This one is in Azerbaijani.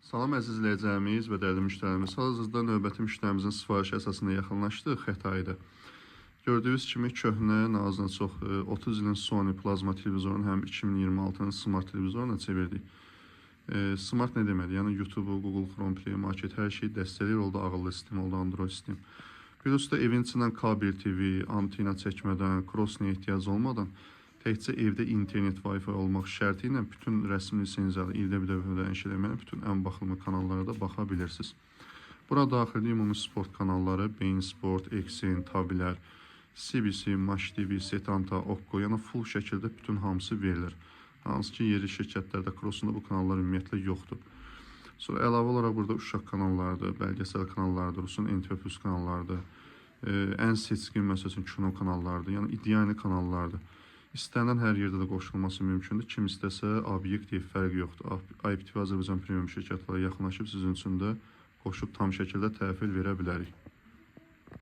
Salam əziz izləyicilərimiz və dəyərli müştərilərimiz. Hal-hazırda növbəti müştərimizin sifarişi əsasında yaxınlaşdıq Xətayidə. Gördüyünüz kimi köhnə, nazına çox 30 ilin Sony plazma televizorunu həm 2026-nın smart televizoruna çevirdik. Smart nə deməkdir? Yəni YouTube, Google Chrome, Play Market hər şeyi dəstəkləyir. Oldu ağıllı sistem, oldu Android sistem. Plus da evin içindən kabel TV, antena çəkmədən, krosniyə ehtiyac olmadan təkcə evdə internet, Wi-Fi olmaq şərti ilə bütün rəsmi lisenziyalı ildə bir dəfə ödəniş eləməyən bütün ən baxımlı kanallara da baxa bilirsiniz. Bura daxildir ümumi sport kanalları, Bein Sport, Exxen, Tabilər, CBC, Maç TV, Setanta, Okko, yəni full şəkildə bütün hamısı verilir. Hansı ki yerli şirkətlərdə Cross'unda bu kanallar ümumiyyətlə yoxdur. Sonra əlavə olaraq burada uşaq kanallarıdır, bəlgəsəl kanallarıdır, Rusun NTV Plus kanallarıdır, ən seçkin məsəl üçün kino kanallarıdır, yəni idealni kanallardır. İstənilən hər yerdə də qoşulması mümkündür. Kim istəsə obyektiv fərqi yoxdur. IPTV Azərbaycan Premium şirkətləri yaxınlaşıb sizin üçün də qoşub tam şəkildə təhvil verə bilərik.